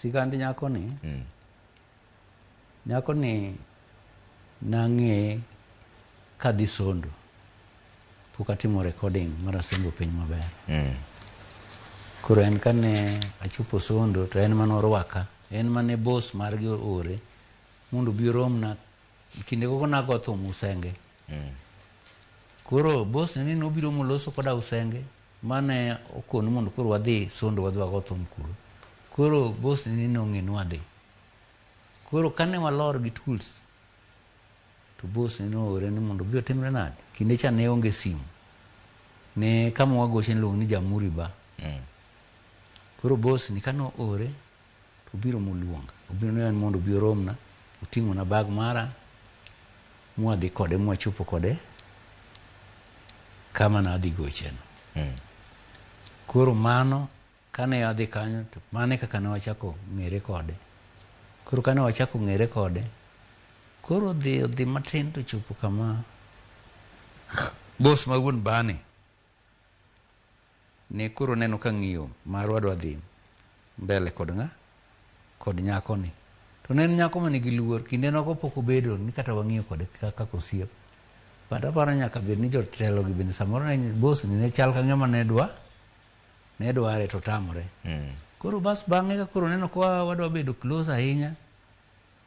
Sigand nyakoni, nyakoni nang'eye kadhi Sondo. Pok atimo recording mar Asembo Piny Maber. Koro en kane achopo Sondo to en mane orwaka. En mane boss margi oore mondo obi oromna. Kinde gogo nago thum Usenge. Koro boss ni nobiro moloso koda Usenge mane okoni mondo koro wadhi Sondo wadhi wago thum kuro. Koro boss ni nong'e ni wadhi. Koro kane walor gi tools to boss ni noore ni mondo obi otimre nade. Kinde cha ne onge simu. Ne kama wagoche niluongo ni Jamhuri Bar. Koro boss ni kane oore to obiro moluonga. Obiro ni en mondo obi oromna. Oting'ona bag mara mwadhi kode mwachopo kode kama nadhi gocheno. Koro mano kane adhi kanyo to mano e kaka ne wachako ng'ere kode. Koro kane wachako ng'ere kode, koro odhi odhi matin to chopo kama boss ma wuon bani ne koro neno ka ng'iyo marwa dwa dhi mbele kod ng'a kod nyakoni. To ne en nyako manigi luor, kinde nogo pok obedo ni kata wang'iyo kode kaka osiep. But aparo nyaka bed ni jotelo gi bende samoro ne boss ni ne chal ka ng'ama ne dwa ne dware to tamore. Koro bas bang'e ka koro neno ka wadwa bedo close ahinya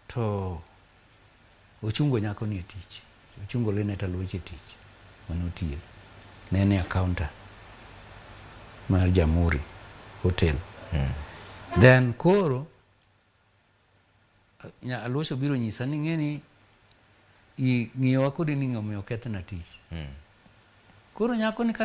to ochungo nyakoni e tich. Ochungo Linet Aluoch e tich mane otiye. Ne en e accountant mar Jamhuri Hotel. Then koro Aluoch obiro nyisa ni ng'eni ng'iyowa kodi ni omiyo okethna tich. Koro nyakoni ka